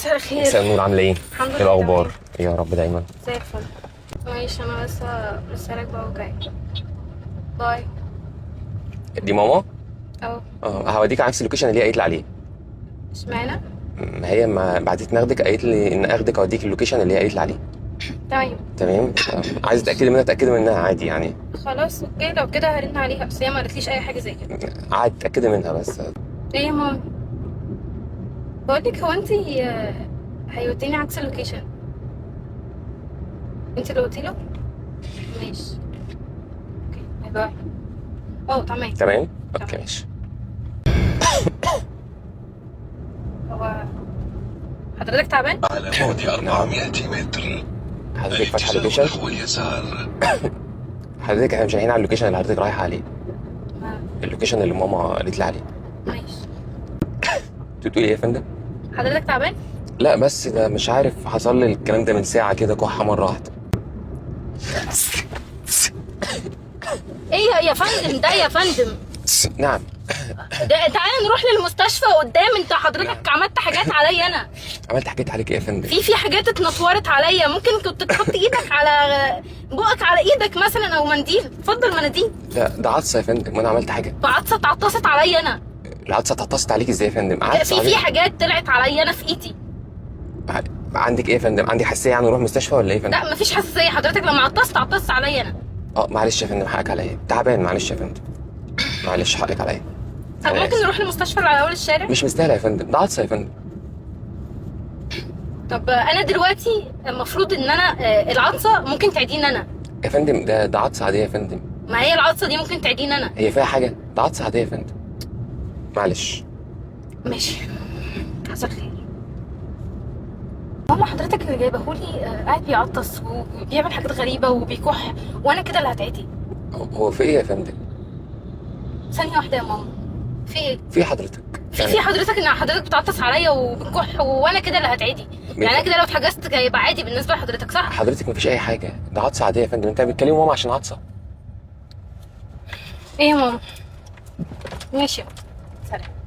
مساء الخير. مساء النور، عامله ايه؟ الحمد ايه لله. الاخبار؟ يا رب دايما زي الفل. ماشي، انا بس لسه راكبه وجاي. bye. دي ماما؟ اه. اه، هوديك على نفس ال location اللي هي قالت لي عليه. اشمعنى؟ ما هي ما بعتت ناخدك، قالت لي ان اخدك اوديك ال location اللي هي قالت لي عليه. تمام. تمام، عايز اتاكد منها، اتاكد منها عادي يعني. خلاص okay، لو كده هرن عليها، بس هي ما قالتليش اي حاجة زي كده. عادي اتاكد منها بس. ايه يا ماما؟ بقولك هو انتي هيوديني عكس ال location؟ انتي اللي قلتي له؟ ماشي okay، bye bye. اه تمام. تمام؟ okay ماشي. هو حضرتك تعبان؟ على بعد 400 متر. حضرتك فاتحة الاتجاه ال location؟ نحو اليسار. حضرتك احنا مش رايحين على ال location اللي حضرتك رايحة عليه، ما- ال location اللي ماما قالت لي عليه. ماشي. انت بتقولي ايه يا فندم؟ حضرتك تعبان؟ لا بس ده مش عارف حصل لي الكلام ده من ساعة كده، كحه مرة واحدة. ايه يا فندم ده يا فندم؟ نعم. ده تعالى نروح للمستشفى قدام. انت حضرتك عملت حاجات عليا انا. عملت حاجات عليك ايه يا فندم؟ في حاجات اتنطورت عليا، ممكن كنت تحط ايدك على بقك، على ايدك مثلا، او منديل. اتفضل مناديل. لا ده عطسة يا فندم، وانا عملت حاجة؟ عطسة اتعطست عليا انا. العطسه اتعطست عليك ازاي يا فندم؟ عطسة في عليك. حاجات طلعت عليا انا في ايدي. عندك ايه يا فندم؟ عندي حساسية يعني نروح مستشفى ولا ايه يا فندم؟ لا مفيش حساسية، حضرتك لما عطست عطست عليا انا. اه معلش يا فندم، حقك عليا، تعبان، معلش يا فندم، معلش حقك عليا. طب أنا ممكن آسف. نروح للمستشفى اللي على اول الشارع؟ مش مستاهلة يا فندم، ده عطسة يا فندم. طب انا دلوقتي المفروض ان انا العطسه ممكن تعديني انا. يا فندم ده عطسة عادية يا فندم. ما هي العطسه دي ممكن تعديني انا. هي فيها حاجة؟ ده عطسة عادية يا فندم، معلش. ماشي، حصل خير. ماما حضرتك اللي جايبهولي قاعد بيعطس وبيعمل حاجات غريبة وبيكح، وانا كده اللي هتعدي. هو في ايه يا فندم؟ ثانية واحدة يا ماما، في ايه؟ في حضرتك في حضرتك ان حضرتك بتعطس عليا وبتكح، وانا كده اللي هتعدي. يعني انا كده لو اتحجزت هيبقى عادي بالنسبة لحضرتك صح؟ حضرتك مفيش اي حاجة، ده عطسة عادية يا فندم. انت بتكلمي ماما عشان عطسة؟ ايه يا ماما؟ ماشي يا ماما. سلام.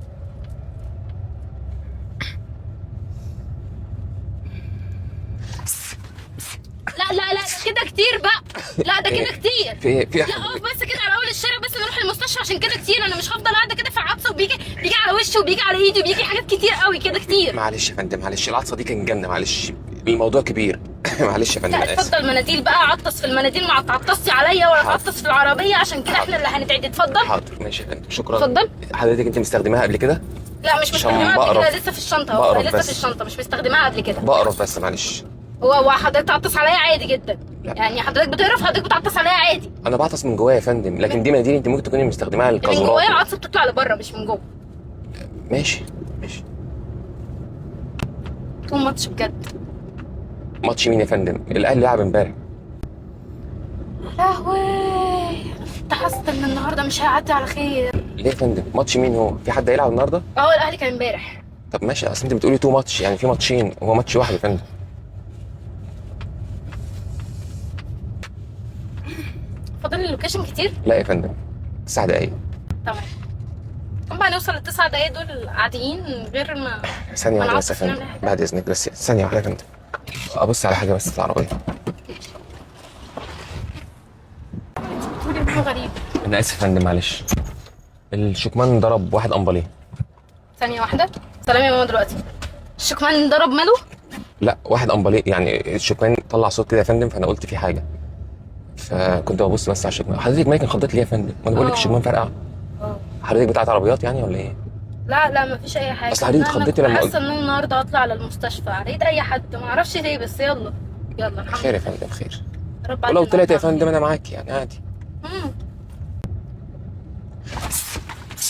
لا لا لا، ده كده كتير بقى. لا ده كده كتير. في ايه؟ في إيه لا حضرتك؟ اقف بس كده على اول الشارع، بس نروح المستشفى عشان كده كتير. انا مش هفضل قاعدة كده في العطسه، وبيجي على وشي وبيجي على ايدي وبيجي حاجات كتير قوي كده كتير. معلش يا فندم، معلش، العطسه دي كانت جامدة، معلش، الموضوع كبير. معلش يا فندم، لا انا اسف. اتفضل مناديل بقى، عطس في المناديل، ما تعطسي عليا ولا حاضر. تعطس في العربية، عشان كده احنا اللي هنتعدي. اتفضل. حاضر ماشي يا فندم، شكرا. اتفضل. حضرتك انت مستخدماها قبل كده؟ لا مش عشان مستخدماها قبل كده، بقرف. لسه في الشنطة اهو، بقرف لسه بس. في الشنطة، مش مستخدماها قبل كده. بقرف بس، معلش. هو حضرتك تعطس عليا عادي جدا. لا. يعني حضرتك بتقرف، حضرتك بتعطس عليا عادي. انا بعطس من جوايا يا فندم، لكن دي مناديل انت ممكن تكوني مستخدماها من للقاذورات. جوايا العطسه بتطلع لبره مش من جوه. ماشي ماشي. too much بجد. ماتش مين يا فندم؟ الاهلي لعب امبارح. لهوي، كنت حاسه ان النهارده مش هيعدي على خير. ليه يا فندم؟ ماتش مين؟ هو في حد هيلعب النهارده؟ اهو الاهلي كان امبارح. طب ماشي، اصل انت بتقولي too much، يعني في ماتشين، هو ماتش واحد يا فندم. فاضل ال location كتير؟ لا يا فندم، 9 دقايق. تمام. هم هنوصل للتسع دقايق دول عاديين من غير ما ثانية ما واحدة بس يا نعطس فندم، ونعمل حاجة. بعد إذنك بس ثانية واحدة يا فندم، أبص على حاجة بس في العربية. انت بتقولي انه غريب. أنا آسف يا فندم، معلش. الشكمان ضرب واحد أمباليه. ثانية واحدة. سلام يا ماما. دلوقتي الشكمان ضرب ماله؟ لا واحد أمباليه، يعني الشكمان طلع صوت كده يا فندم، فأنا قلت في حاجة، فكنت ببص بس على الشكمان. حضرتك مالك انخضيت ليه يا فندم؟ ما أنا بقول لك آه. الشكمان فرقع. حضرتك بتاعت عربيات يعني ولا إيه؟ لا لا مفيش اي حاجة. أصل حضرتك أنا اتخضيتي كنت لما حاسه ان انا النهارده هطلع على المستشفى على ايد اي حد، ما اعرفش ليه، بس يلا يلا الحمد خير يا لله. فندم، خير. رب ولو عدي طلعت يا النهاردة. فندم أنا معاك يعني عادي. مم.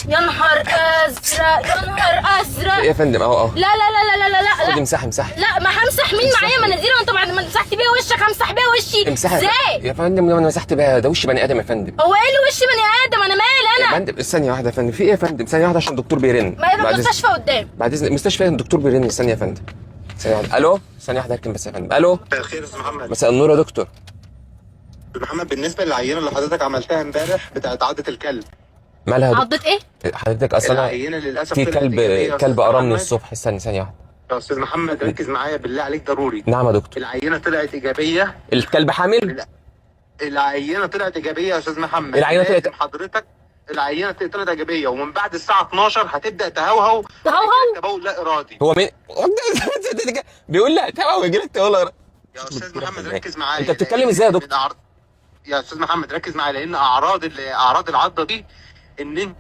يا نهار ازرق، يا نهار ازرق. إيه يا فندم؟ أهو أهو. لا لا لا لا لا لا خدي لا امسحي امسحي. لا، ما همسح مين معايا مناديل؟ وانت بعد ما مسحت بيها وشك همسح بيها وشي امسحي ازاي؟ يا فندم. لما انا مسحت بيها ده وش بني ادم يا فندم. هو ايه اللي وش بني ادم؟ انا مالي يا انا؟ فندم ثانية واحدة يا فندم، في ايه يا فندم؟ ثانية واحدة عشان الدكتور بيرن. ما يبقى بعد المستشفى قدام. بعد اذن المستشفى الدكتور بيرن. ثانية يا فندم، ثانية واحدة. الو، ثانية واحدة اركن بس يا فندم. الو، مساء الخير يا استاذ محمد. مساء النور يا دكتور. محمد، بالنسبة للعينه اللي حضرتك عملتها امبارح بتاعت عضه الكلب. مالها يا دكتور؟ عضت ايه؟ حضرتك اصل انا العينة للاسف في طلعت كلب، إيجابية يا كلب أستاذ قرمني محمد. الصبح. استني ثانية واحدة. يا استاذ محمد ركز معايا بالله عليك ضروري. نعم يا دكتور. العينة طلعت ايجابية. الكلب حامل؟ العينة طلعت ايجابية يا استاذ محمد. العينة طلعت- لازم حضرتك، العينة طلعت ايجابية، ومن بعد الساعة 12 هتبدا تهوهو. تهوهو؟ تبول لا ارادي. هو مين بيقول لا تمام يجي لك تقول. يا استاذ محمد ركز معايا. انت بتتكلم ازاي يا دكتور؟ من يا استاذ محمد ركز معايا، لان اعراض العضه دي ان انت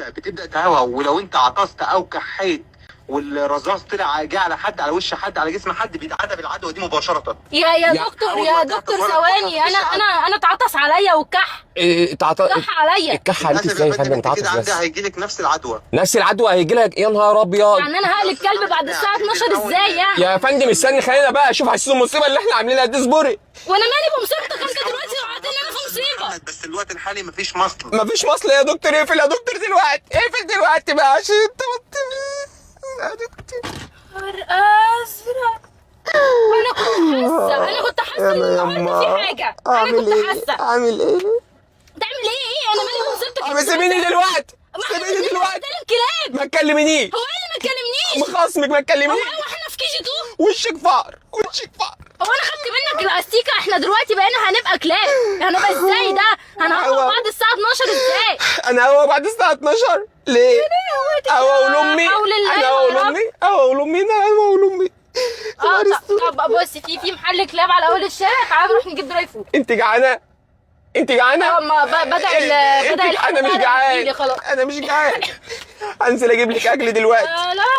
بتبدا تهوهو، ولو انت عطست او كحيت والرذاذ طلع جه على حد، على وش حد، على جسم حد، بيتعدى بالعدوى دي مباشرة. يا دكتور، يا دكتور ثواني، انا اتعطس عليا والكح. إيه كح عليا. الكح عليك ازاي يا فندم؟ انت اتعطس كده عندي بس. هيجي لك نفس العدوى. نفس العدوى هيجي لك؟ يا نهار ابيض. يعني انا هقلب كلب بعد الساعة 12 ازاي يعني؟ يا فندم استني، خلينا بقى اشوف حسيس المصيبة اللي احنا عاملينها دي. اصبري. وانا مالي بمصيبتك انت دلوقتي؟ وقعت ان انا في مصيبة. بس الوقت الحالي مفيش مصل. مفيش مصل يا دكتور. اقفل يا دكتور دلوقتي، اقفل دلوقتي بقى عشان انت يا دكتور. ازرق. انا كنت حاسه ان النهارده في حاجة. انا كنت حاسه. اعمل ايه؟ تعمل ايه؟ ايه انا مالي بمصيبتك؟ سيبيني دلوقتي، سيبيني دلوقتي. كلاب. ما تكلمنيش. هو ايه اللي ما تكلمنيش؟ مخاصمك، ما تكلمنيش. هو احنا في KG 2؟ وشك فقر، وشك فقر. هو انا خدت منك الاستيكه؟ احنا دلوقتي بقينا هنبقى كلاب. هنبقى ازاي ده؟ هنهوى بعد الساعة 12 ازاي؟ انا هو بعد الساعة 12 ليه؟ هو ولامي. انا هو ولامي، هو ولامي، انا هو ولامي. طب بصي، في محل كلاب على اول الشارع، تعالى نروح نجيب dry food. انت جعانة؟ انت جعانة؟ ما بدا انا مش جعان، انا مش جعان. هنزل اجيب لك اكل دلوقتي.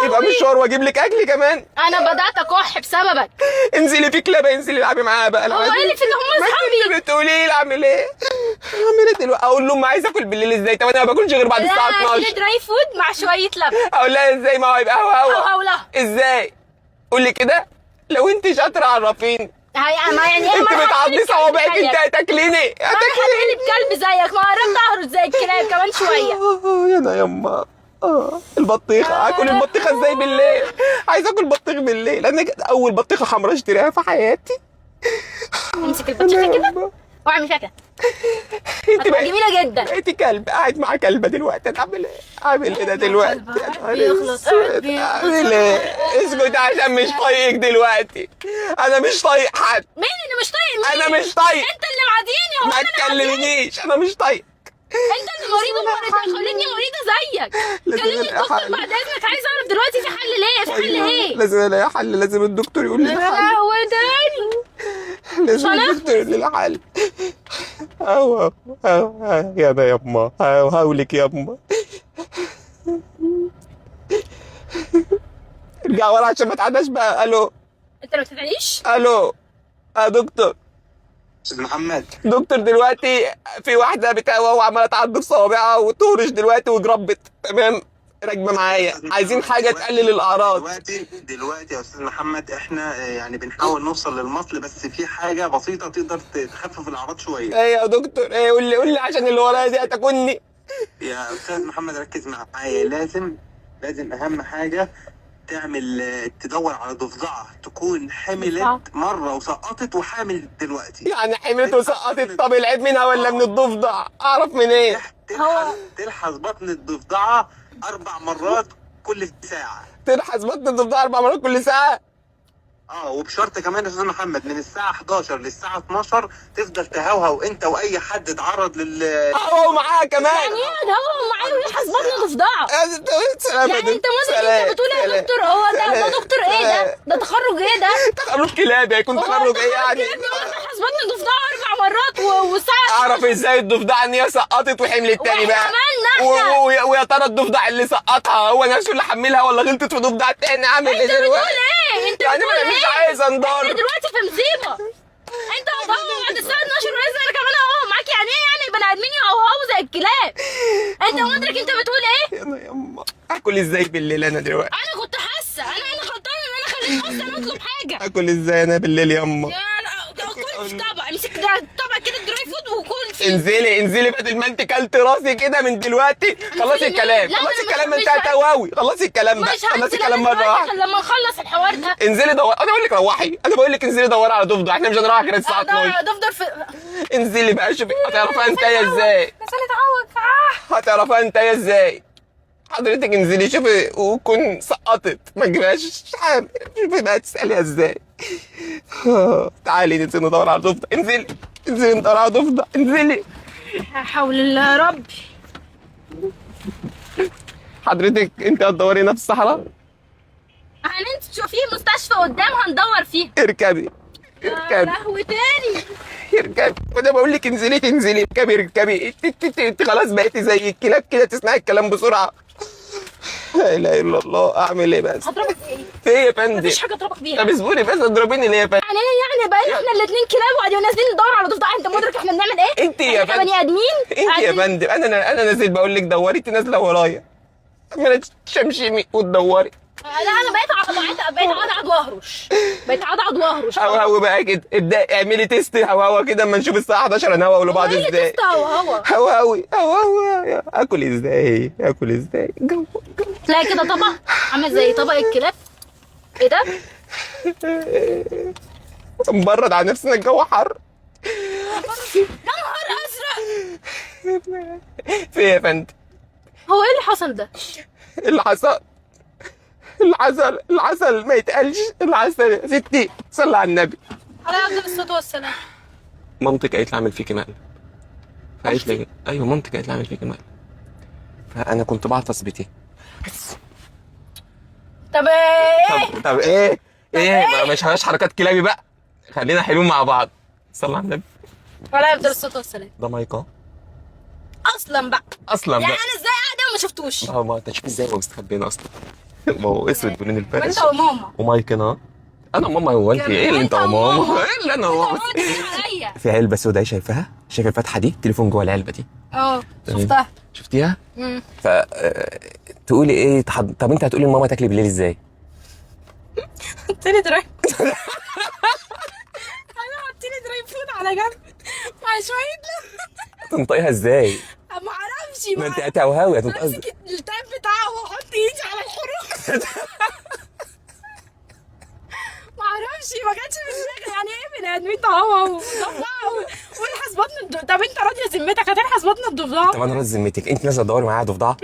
يبقى مشوار واجيب لك اكل كمان. انا بدات اكح بسببك. انزلي في كلابه، انزلي العبي معاها بقى. هو ايه اللي في هم اصحابي؟ بتقولي لي اعمل ايه؟ اعمل ايه دلوقتي؟ اقول لهم عايز اكل بالليل ازاي؟ طب انا ما باكلش غير بعد الساعة 12. dry food مع شوية لبن. اقول لها ازاي؟ ما هو هيبقى هوا هوا لها ازاي؟ قولي كده لو انت شاطرة عرفيني. ما يعني ايه؟ انت بتعضي صوابعك، انت هتاكليني. هتاكليني بكلب زيك؟ ما قربت اهرب زي الكلاب كمان شوية. يا انا يما. البطيخه، هاكل البطيخه ازاي بالليل؟ عايز اكل بطيخ بالليل. انا اول بطيخه حمراء اشتريها في حياتي. امسك البطيخه كده واعمل فيها كده. انت بقى جميلة جدا. بقيتي كلب قاعد مع كلبه دلوقتي. انا اعمل ايه؟ اعمل ايه ده دلوقتي؟ اعمل ايه؟ اسكت عشان مش طايقك دلوقتي. انا مش طايق حد. مين اللي مش طايق مين؟ انا مش طايق. انت اللي معاديني. هو ما تكلمنيش، انا مش طايق. انت اللي مريض ومريض، خليتني مريضه زيك. كلمني الدكتور بعد اذنك، عايز اعرف دلوقتي في حل ليه؟ في حل ايه؟ لازم الاقي حل، لازم الدكتور يقول لي الحل. يا لهوي تاني. لازم الدكتور يقول لي الحل. هاو هاو يا انا يما، هاو هاولك يما. ارجع ورا عشان ما تعداش بقى. الو. انت ما بتدعيش؟ الو يا دكتور. استاذ محمد. دكتور دلوقتي في واحدة بتهوى وعماله تعض في صوابعها وتهرش دلوقتي وجربت، تمام؟ راكبه معايا، عايزين حاجة تقلل الاعراض. دلوقتي يا استاذ محمد احنا يعني بنحاول نوصل للمصل، بس في حاجة بسيطة تقدر تخفف الاعراض شوية. ايه يا دكتور؟ ايه؟ قول لي، قول لي عشان اللي ورايا دي هتاكلني. يا استاذ محمد ركز معايا. لازم اهم حاجة تعمل تدور على ضفدعه تكون حملت مرة وسقطت وحامل دلوقتي. يعني حملت وسقطت؟ طب العيب منها ولا من الضفدع؟ اعرف منين؟ إيه؟ تلحس بطن الضفدعه 4 مرات كل ساعة. تلحس بطن الضفدعه 4 مرات كل ساعة؟ وبشرط كمان يا استاذ محمد من الساعة 11 للساعة 12 تفضل تهوهو انت واي حد اتعرض لل هوهو معاها كمان. يعني ايه هوهو معايا ويلحس بطن ضفدعه؟ يعني انت مدرك انت بتقول يا دكتور؟ هو ده دكتور ايه ده؟ ده تخرج ايه ده؟ تخرج كلاب. هيكون تخرج ايه يعني؟ يلحس بطن الضفدعه 4 مرات وساعة. اعرف ازاي الضفدعه ان هي سقطت وحملت تاني بقى؟ ويا ترى الضفدع اللي سقطها هو نفسه اللي حملها ولا غلطت في ضفدع تاني؟ اعمل ايه دلوقتي؟ انت بتقول ايه؟ انت يعني بتقول انا مش عايز انضر. احنا دلوقتي في مصيبة. انت هتهوى بعد الساعة 12 ولازم انا كمان اهو معاك. يعني ايه يعني البني ادمين يهوهوا زي الكلاب؟ انت مدرك انت بتقول ايه؟ يا يما اكل ازاي بالليل انا دلوقتي؟ انا كنت حاسه انا غلطانة ان انا خليت اصلا اطلب حاجة. اكل ازاي انا بالليل يما؟ كل في طبق، امسك ده الطبق كده dry food وكل فيه. انزلي انزلي بدل ما انت كلت راسي كده من دلوقتي. خلصي الكلام، خلصي الكلام، انت هتهوهوي. خلصي الكلام بقى، خلصي الكلام مرة واحدة لما نخلص الحوار ده. انزلي دوري، انا بقول لك روحي، انا بقول لك انزلي دوري على ضفدع، احنا مش هنروح غير الساعة 12. ضفدع في انزلي بقى شوفي هتعرفيها انت ازاي. لساني اتعوج. هتعرفيها انت ازاي؟ حضرتك انزلي شوفي، وكن سقطت ما تجيبهاش حامل، شوفي بقى تسأليها ازاي. تعالي ننزل ندور على ضفدع، انزلي انزلي ندور على ضفدع، انزلي. لا حول الله يا ربي. حضرتك انت هتدوري هنا في الصحراء؟ هننزل في مستشفى قدام هندور فيها. اركبي يا اركبي لهوي تاني. اركبي، وانا بقول لك انزلي تنزلي، اركبي اركبي. انت خلاص بقيتي زي الكلاب كده، تسمعي الكلام بسرعة. لا اله الا الله، اعمل ايه بس؟ هضربك بايه؟ في ايه يا فندم؟ مفيش حاجة اضربك بيها. طب اصبري بس، اضربيني ليه يا فندم؟ يعني ايه يعني بقى احنا الاثنين كلاب وقاعدين نازلين ندور على ضفدع؟ انت مدرك احنا بنعمل ايه؟ انت يا احنا فندم. كبني ادمين انت يا فندم، انا نازل بقول لك دوري، انت نازله ورايا عماله تشمشمي وتدوري. لا انا بقيت اعضعض واهرش، بقيت اعضعض واهرش. هوهوي بقى كده، ابدأي اعملي test هوهوه كده، اما نشوف الساعة 11 هنهوهو لبعض هو ايه اللي ازاي. test هوهوه؟ هوهوي هوهوي، اكل ازاي؟ اكل ازاي؟ جو جو. تلاقي كده طبق عامل زي طبق الكلاب. ايه ده؟ مبرد على نفسنا، الجو حر. يا نهار ازرق. في ايه يا فندم؟ هو ايه اللي حصل ده؟ العسل العسل العسل ما يتقالش، العسل يا ستي صلي على النبي. على افضل الصلاة والسلام. مامتك قالت لي اعمل فيكي مقلب، فقالت لي ايوه مامتك قالت لي اعمل فيكي مقلب، فانا كنت بعطس بتي. طب ايه؟ طب ايه ايه ما مش هلاش حركات كلابي بقى، خلينا حلوين مع بعض. صلي على النبي. على افضل الصلاة والسلام. ده مايكا اصلا بقى اصلا يعني بقى. انا ازاي قاعدة وما شفتوش؟ ما هو ما انت شوف ازاي هو مستخبينا اصلا. ما هو اسود بلون الفرش. وانت وماما. ومايكنا انا وماما. هو انت ايه اللي انت وماما؟ ايه اللي انا وماما؟ انت وماما داخلين عليا. في علبة سوداء شايفاها؟ شايف الفتحة دي؟ تليفون جوه العلبة دي. اه شفتها. شفتيها؟ ف تقولي ايه؟ طب انت هتقولي لماما تاكلي بالليل ازاي؟ حطيلي dry. انا حطيلي dry food على جنب مع شوية. تنطقيها ازاي؟ ما اعرفش. ما انت هتهوهوي هتنطقيها ازاي؟ امسك ال tab بتاعه واحط ايدي على الحروف. ما اعرفش، ما كانش في دماغي يعني ايه بني ادمين تهوهو ضفدع والحس بطن الضفدع. طب انت راضية ذمتك هتلحس بطن الضفدع؟ طب انا راضي ذمتك، انت نازله تدوري معايا على ضفدعه؟